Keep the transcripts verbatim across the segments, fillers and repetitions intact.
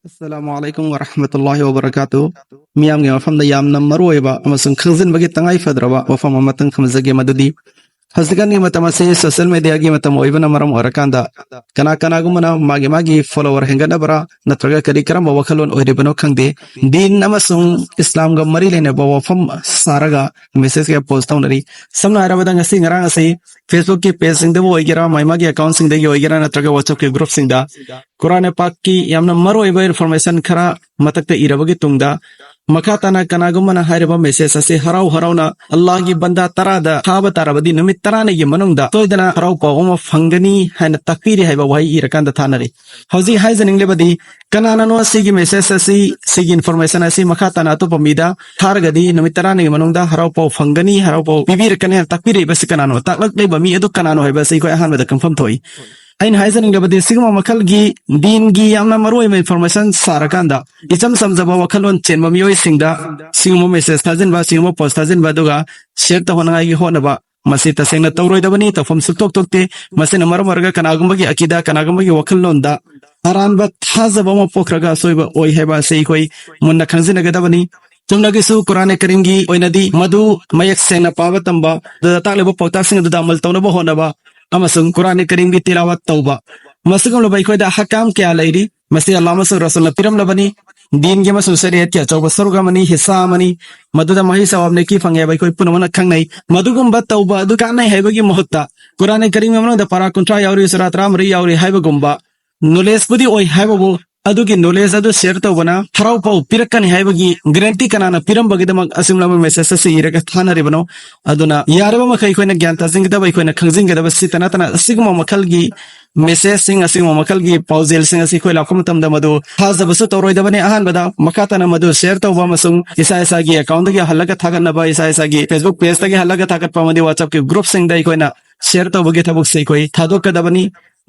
ꯑꯁꯂꯥꯃꯨ ꯑꯂꯥꯏꯀꯨꯝ ꯋꯔꯍꯃꯇꯨꯜꯂꯥꯍꯤ ꯋꯕꯔꯀꯥꯇꯨ꯫ ꯃꯤꯌꯥꯝꯒꯤ ꯃꯐꯝꯗ ꯌꯥꯝꯅ ꯃꯔꯨ ꯑꯣꯏꯕ ꯑꯃꯁꯨꯡ ꯈꯪꯖꯤꯟꯕꯒꯤ ꯇꯉꯥꯏ ꯐꯗ꯭ꯔꯕ ꯋꯥꯐꯝ ꯑꯃꯇꯪ ꯊꯝꯖꯒꯦ, ꯃꯗꯨꯗꯤ ꯍꯧꯖꯤꯛꯀꯥꯟꯒꯤ ꯃꯇꯝ ꯑꯁꯤ ꯁꯣꯁꯤꯌꯦꯜ ꯃꯦꯗꯤꯌꯥꯒꯤ ꯃꯇꯝ ꯑꯣꯏꯕꯅ ꯃꯔꯝ ꯑꯣꯏꯔꯀꯥꯟꯗ ꯀꯅꯥ ꯀꯅꯥꯒꯨꯝꯕꯅ ꯃꯥꯒꯤ ꯃꯥꯒꯤ ꯐꯣꯂꯣꯋꯔ ꯍꯦꯟꯒꯠꯅꯕꯔꯥ ꯅꯠꯇ꯭ꯔꯒ ꯀꯔꯤ ꯀꯔꯝꯕ ꯋꯥꯈꯜꯂꯣꯟ ꯑꯣꯏꯔꯤꯕꯅꯣ ꯈꯪꯗꯦ, ꯗꯤꯟ ꯑꯃꯁꯨꯡ ꯏꯁꯂꯥꯝꯒ ꯃꯔꯤ ꯂꯩꯅꯕ ꯋꯥꯐꯝ ꯁꯥꯔꯒ ꯃꯦꯁꯦꯖ ꯀꯌꯥ ꯄꯣꯁ ꯇꯧꯅꯔꯤ꯫ ꯁꯝꯅ ꯍꯥꯏꯔꯕꯗ ꯉꯁꯤ ꯉꯔꯥꯡ ꯑꯁꯤ ꯐꯦꯁꯕꯨꯛꯀꯤ ꯄꯦꯖꯁꯤꯡꯗꯕꯨ ꯑꯣꯏꯒꯦꯔꯥ, ꯃꯥꯏ ꯃꯥꯒꯤ ꯑꯦꯀꯥꯎꯟꯁꯤꯡꯗꯒꯤ ꯑꯣꯏꯒꯦꯔꯥ, ꯅꯠꯇ꯭ꯔꯒ ꯋꯥꯆꯞꯀꯤ ꯒ꯭ꯔꯨꯞꯁꯤꯡꯗ ꯀꯨꯔꯥꯟ ꯄꯥꯛꯀꯤ ꯌꯥꯝꯅ ꯃꯔꯨꯑꯣꯏꯕ ꯏꯟꯐꯣꯔꯃꯦꯁꯟ ꯈꯔ ꯃꯊꯛꯇ ꯏꯔꯕꯒꯤ ꯇꯨꯡꯗ ꯃꯈꯥ ꯇꯥꯅ ꯀꯅꯥꯒꯨꯝꯕꯅ ꯍꯥꯏꯔꯤꯕ ꯃꯦꯁꯦꯖ ꯑꯁꯤ ꯍꯔꯥꯎ ꯍꯔꯥꯎꯅ ꯑꯜꯂꯥꯍꯒꯤ ꯕꯟꯗꯥ ꯇꯔꯥꯗ ꯊꯥꯕ ꯇꯥꯔꯕꯗꯤ ꯅꯨꯃꯤꯠ ꯇꯔꯥꯅꯤꯒꯤ ꯃꯅꯨꯡꯗ ꯁꯣꯏꯗꯅ ꯍꯔꯥꯎ ꯄꯥꯎ ꯑꯃ ꯐꯪꯒꯅꯤ ꯍꯥꯏꯅ ꯇꯥꯛꯄꯤꯔꯤ ꯍꯥꯏꯕ ꯋꯥꯍꯩ ꯏꯔꯀꯥꯟꯗ ꯊꯥꯅꯔꯤ꯫ ꯍꯧꯖꯤꯛ ꯍꯥꯏꯖꯅꯤꯡꯂꯤꯕꯗꯤ ꯀꯅꯥꯅꯅꯣ ꯁꯤꯒꯤ ꯃꯦꯁꯦꯖ ꯑꯁꯤ, ꯁꯤꯒꯤ ꯏꯟꯐꯣꯔꯃꯦꯁꯟ ꯑꯁꯤ ꯃꯈꯥ ꯇꯥꯅ ꯑꯇꯣꯞꯄ ꯃꯤꯗ ꯊꯥꯔꯒꯗꯤ ꯅꯨꯃꯤꯠ ꯇꯔꯥꯅꯤꯒꯤ ꯃꯅꯨꯡꯗ ꯍꯔꯥꯎ ꯄꯥꯎ ꯐꯪꯒꯅꯤ, ꯍꯔꯥꯎ ꯄꯥꯎ ꯄꯤꯕꯤꯔꯛꯀꯅꯤ ꯍꯥꯏꯅ ꯇꯥꯛꯄꯤꯔꯛꯏꯕꯁꯤ ꯀꯅꯥꯅꯣ? ꯇꯥꯛꯂꯛꯂꯤꯕ ꯃꯤ ꯑꯗꯨ ꯀꯅꯥꯅꯣ ꯍꯥꯏꯕꯁꯤ ꯑꯩꯈꯣꯏ ꯑꯍꯥꯟꯕꯗ ꯈꯪꯐꯝ ꯊꯣꯛꯏ꯫ ꯑꯩꯅ ꯍꯥꯏꯖꯅꯤꯡꯂꯕꯗꯤ ꯁꯤꯒꯨꯝꯕ ꯃꯈꯜꯒꯤ ꯗꯤꯟꯒꯤ ꯌꯥꯝꯅ ꯃꯔꯨꯑꯣꯏꯕ ꯏꯟꯐꯣꯔꯃꯦꯁꯟ ꯁꯥꯔꯀꯥꯟꯗ ꯏꯆꯝ ꯆꯝꯖꯕ ꯋꯥꯈꯜꯂꯣꯟ ꯆꯦꯟꯕ ꯃꯤꯑꯣꯏꯁꯤꯡꯗ ꯁꯤꯒꯨꯝꯕ ꯃꯦꯁꯦꯖ ꯊꯥꯖꯤꯟꯕ, ꯁꯤꯒꯨꯝꯕ ꯄꯣꯁ ꯊꯥꯖꯤꯟꯕ, ꯑꯗꯨꯒ ꯁꯤꯌꯔ ꯇꯧꯍꯟꯅꯉꯥꯏꯒꯤ ꯍꯣꯠꯅꯕ, ꯃꯁꯤ ꯇꯁꯦꯡꯅ ꯇꯧꯔꯣꯏꯗꯕꯅꯤ, ꯇꯧꯐꯝ ꯁꯨꯛꯊꯣꯛ ꯊꯣꯛꯇꯦ꯫ ꯃꯁꯤꯅ ꯃꯔꯝ ꯑꯣꯏꯔꯒ ꯀꯅꯥꯒꯨꯝꯕꯒꯤ ꯑꯀꯤꯗꯥ, ꯀꯅꯥꯒꯨꯝꯕꯒꯤ ꯋꯥꯈꯜꯂꯣꯟꯗ ꯑꯔꯥꯟꯕ ꯊꯥꯖꯕ ꯑꯃ ꯄꯣꯛꯈ꯭ꯔꯒ ꯑꯁꯣꯏꯕ ꯑꯣꯏ ꯍꯥꯏꯕ ꯑꯁꯤ ꯑꯩꯈꯣꯏ ꯃꯨꯟꯅ ꯈꯪꯖꯤꯟꯅꯒꯗꯕꯅꯤ꯫ ꯆꯨꯝꯅꯒꯤꯁꯨ ꯀꯨꯔꯥꯟ ꯀꯔꯤꯝꯒꯤ ꯑꯣꯏꯅꯗꯤ ꯃꯗꯨ ꯃꯌꯦꯛ ꯁꯦꯡꯅ ꯄꯥꯕ ꯇꯝꯕ, ꯑꯗꯨꯗ ꯇꯥꯛꯂꯤꯕ ꯄꯥꯎꯇꯥꯛꯁꯤꯡ ꯑꯗꯨꯗ ꯑꯃꯜ ꯇꯧꯅꯕ ꯍꯣꯠꯅꯕ, ꯑꯃꯁꯨꯡ ꯀꯨꯔꯥꯟ ꯀꯔꯤꯝꯒꯤ ꯇꯤꯂꯥꯋꯥꯠ ꯇꯧꯕ, ꯃꯁꯤꯒꯨꯝꯂꯕ ꯑꯩꯈꯣꯏꯗ ꯑꯍꯀꯥꯝ ꯀꯌꯥ ꯂꯩꯔꯤ꯫ ꯃꯁꯤ ꯑꯜꯂꯥꯍ ꯑꯃꯁꯨꯡ ꯔꯁꯨꯜꯅ ꯄꯤꯔꯝꯂꯕꯅꯤ꯫ ꯗꯤꯟꯒꯤ ꯑꯃꯁꯨꯡ ꯁꯔꯤꯌꯠꯀꯤ ꯑꯆꯧꯕ ꯁꯔꯨꯛ ꯑꯃꯅꯤ, ꯍꯤꯁꯥ ꯑꯃꯅꯤ꯫ ꯃꯗꯨꯗ ꯃꯍꯩ ꯁꯋꯥꯕ ꯅꯦꯀꯤ ꯐꯪꯉꯦ ꯍꯥꯏꯕ ꯑꯩꯈꯣꯏ ꯄꯨꯝꯅꯃꯛꯅ ꯈꯪꯅꯩ꯫ ꯃꯗꯨꯒꯨꯝꯕ ꯇꯧꯕ ꯑꯗꯨ ꯀꯥꯟꯅꯩ ꯍꯥꯏꯕꯒꯤ ꯃꯍꯨꯠꯇ ꯀꯨꯔꯥꯟ ꯀꯔꯤꯝꯒꯤ ꯃꯅꯨꯡꯗ ꯄꯔꯥ ꯀꯨꯟꯊ꯭ꯔꯥ ꯌꯥꯎꯔꯤ, ꯁꯨꯔꯥ ꯇꯔꯥꯃꯔꯤ ꯌꯥꯎꯔꯤ ꯍꯥꯏꯕꯒꯨꯝꯕ ꯅꯣꯂꯦꯖꯄꯨꯗꯤ ꯑꯣꯏ ꯍꯥꯏꯕꯕꯨ, ꯑꯗꯨꯒꯤ ꯅꯣꯂꯦꯖ ꯑꯗꯨ ꯁꯤꯌꯔ ꯇꯧꯕꯅ ꯍꯔꯥꯎ ꯄꯥꯎ ꯄꯤꯔꯛꯀꯅꯤ ꯍꯥꯏꯕꯒꯤ ꯒꯔꯦꯟꯇꯤ ꯀꯅꯥꯅ ꯄꯤꯔꯝꯕꯒꯤꯗꯃꯛ ꯑꯁꯤꯒꯨꯝꯂꯕ ꯃꯦꯁꯦꯖ ꯑꯁꯤ ꯏꯔꯒ ꯊꯥꯅꯔꯤꯕꯅꯣ? ꯑꯗꯨꯅ ꯌꯥꯔꯤꯕ ꯃꯈꯩ ꯑꯩꯈꯣꯏꯅ ꯒ꯭ꯌꯥꯟ ꯇꯥꯁꯤꯟꯒꯗꯕ, ꯑꯩꯈꯣꯏꯅ ꯈꯪꯖꯤꯟꯒꯗꯕ ꯁꯤꯇ ꯅꯠꯇꯅ ꯑꯁꯤꯒꯨꯝꯕ ꯃꯈꯜꯒꯤ ꯃꯦꯁꯦꯖꯁꯤꯡ, ꯑꯁꯤꯒꯨꯝꯕ ꯃꯈꯜꯒꯤ ꯄꯥꯎꯖꯦꯜꯁꯤꯡ ꯑꯁꯤ ꯑꯩꯈꯣꯏ ꯂꯥꯛꯄ ꯃꯇꯝꯗ ꯃꯗꯨ ꯊꯥꯖꯕꯁꯨ ꯇꯧꯔꯣꯏꯗꯕꯅꯤ꯫ ꯑꯍꯥꯟꯕꯗ ꯃꯈꯥ ꯇꯥꯅ ꯃꯗꯨ ꯁꯤꯌꯔ ꯇꯧꯕ ꯑꯃꯁꯨꯡ ꯏꯁꯥ ꯏꯁꯥꯒꯤ ꯑꯦꯀꯥꯎꯟꯗꯒꯤ ꯍꯜꯂꯒ ꯊꯥꯒꯠꯅꯕ, ꯏꯁꯥ ꯏꯁꯥꯒꯤ ꯐꯦꯁꯕꯨꯛ ꯄꯦꯖꯇꯒꯤ ꯍꯜꯂꯒ ꯊꯥꯒꯠꯄ ꯑꯃꯗꯤ ꯋꯥꯆꯞꯀꯤ ꯒ꯭ꯔꯨꯞꯁꯤꯡꯗ ꯑꯩꯈꯣꯏꯅ ꯁꯤꯌꯔ ꯇꯧꯕꯒꯤ ꯊꯕꯛꯁꯦ ꯑꯩꯈꯣꯏ ꯊꯥꯗꯣꯛꯀꯗꯕꯅꯤ꯫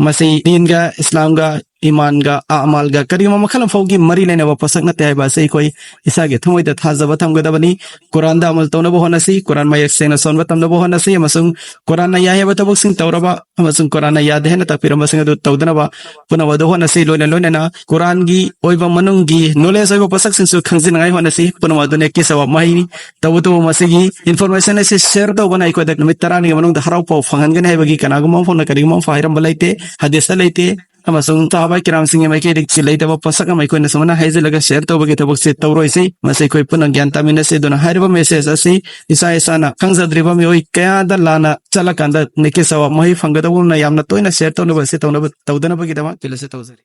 ꯃꯁꯤ ꯗꯤꯟꯒ ꯏꯁꯂꯥꯝꯒ ꯏꯃꯥꯟꯒ, ꯑꯃꯥꯜꯒ ꯀꯔꯤꯒꯨꯝꯕ ꯃꯈꯜ ꯑꯃ ꯐꯥꯎꯒꯤ ꯃꯔꯤ ꯂꯩꯅꯕ ꯄꯣꯠꯁꯛ ꯅꯠꯇꯦ ꯍꯥꯏꯕ ꯑꯁꯤ ꯑꯩꯈꯣꯏ ꯏꯁꯥꯒꯤ ꯊꯃꯣꯏꯗ ꯊꯥꯖꯕ ꯊꯝꯒꯗꯕꯅꯤ꯫ ꯀꯨꯔꯥꯟꯗ ꯑꯃꯜ ꯇꯧꯅꯕ ꯍꯣꯠꯅꯁꯤ, ꯀꯨꯔꯥꯟ ꯃꯌꯦꯛ ꯁꯦꯡꯅ ꯁꯣꯟꯕ ꯇꯝꯅꯕ ꯍꯣꯠꯅꯁꯤ, ꯑꯃꯁꯨꯡ ꯀꯨꯔꯥꯟꯅ ꯌꯥꯏ ꯍꯥꯏꯕ ꯊꯕꯛꯁꯤꯡ ꯇꯧꯔꯕ ꯑꯃꯁꯨꯡ ꯀꯨꯔꯥꯟꯅ ꯌꯥꯗꯦ ꯍꯥꯏꯅ ꯇꯥꯛꯄꯤꯔꯝꯕꯁꯤꯡ ꯑꯗꯨ ꯇꯧꯗꯅꯕ ꯄꯨꯝꯅꯃꯛ ꯑꯗꯨ ꯍꯣꯠꯅꯁꯤ꯫ ꯂꯣꯏꯅ ꯂꯣꯏꯅꯅ ꯀꯨꯔꯥꯟꯒꯤ ꯑꯣꯏꯕ ꯃꯅꯨꯡꯒꯤ ꯅꯣꯂꯦꯖ ꯑꯣꯏꯕ ꯄꯣꯠꯁꯛꯁꯤꯡꯁꯨ ꯈꯪꯖꯤꯟꯅꯉꯥꯏ ꯍꯣꯠꯅꯁꯤ꯫ ꯄꯨꯝꯅꯃꯛ ꯑꯗꯨ ꯅꯦꯀꯤ ꯁꯋꯥꯕ ꯃꯍꯩꯅꯤ꯫ ꯇꯧꯕꯇꯕꯨ ꯃꯁꯤꯒꯤ ꯏꯟꯐꯣꯔꯃꯦꯁꯟ ꯑꯁꯤ ꯁꯤꯌꯔ ꯇꯧꯕꯅ ꯑꯩꯈꯣꯏꯗ ꯅꯨꯃꯤꯠ ꯇꯔꯥꯅꯤꯒꯤ ꯃꯅꯨꯡꯗ ꯍꯔꯥꯎ ꯄꯥꯎ ꯐꯪꯍꯟꯒꯅꯤ ꯍꯥꯏꯕꯒꯤ ꯀꯅꯥꯒꯨꯝꯕ ꯑꯃ ꯐꯥꯎꯅ ꯀꯔꯤꯒꯨꯝꯕ ꯑꯃ ꯐꯥꯎ ꯍꯥꯏꯔꯝꯕ ꯂꯩꯇꯦ, ꯍꯗꯤꯁꯇ ꯂꯩꯇꯦ꯫ ꯑꯃꯁꯨꯡ ꯁꯍꯥꯕꯥ ꯀꯤꯔꯥꯝꯁꯤꯡꯒꯤ ꯃꯥꯏꯀꯩꯗꯒꯤ ꯂꯩꯇꯕ ꯄꯣꯠꯁꯛ ꯑꯃ ꯑꯩꯈꯣꯏꯅ ꯁꯨꯃꯥꯏꯅ ꯍꯥꯏꯖꯤꯜꯂꯒ ꯁꯤꯌꯔ ꯇꯧꯕꯒꯤ ꯊꯕꯛꯁꯦ ꯇꯧꯔꯣꯏꯁꯤ꯫ ꯃꯁꯤ ꯑꯩꯈꯣꯏ ꯄꯨꯟꯅ ꯒ꯭ꯌꯥꯟ ꯇꯥꯃꯤꯟꯅꯁꯤ꯫ ꯑꯗꯨꯅ ꯍꯥꯏꯔꯤꯕ ꯃꯦꯁꯦꯖ ꯑꯁꯤ ꯏꯁꯥ ꯏꯁꯥꯅ ꯈꯪꯖꯗ꯭ꯔꯤꯕ ꯃꯤꯑꯣꯏ ꯀꯌꯥꯗ ꯂꯥꯟꯅ ꯆꯠꯂꯀꯥꯟꯗ ꯅꯦꯀꯤ ꯁꯋꯥꯕ ꯃꯍꯩ ꯐꯪꯒꯗꯧꯕꯅ ꯌꯥꯝꯅ ꯇꯣꯏꯅ ꯁꯤꯌꯔ ꯇꯧꯅꯕ ꯑꯁꯤ ꯇꯧꯅꯕ, ꯇꯧꯗꯅꯕꯒꯤꯗꯃꯛ ꯑꯄꯤꯜ ꯑꯁꯤ ꯇꯧꯖꯔꯤ꯫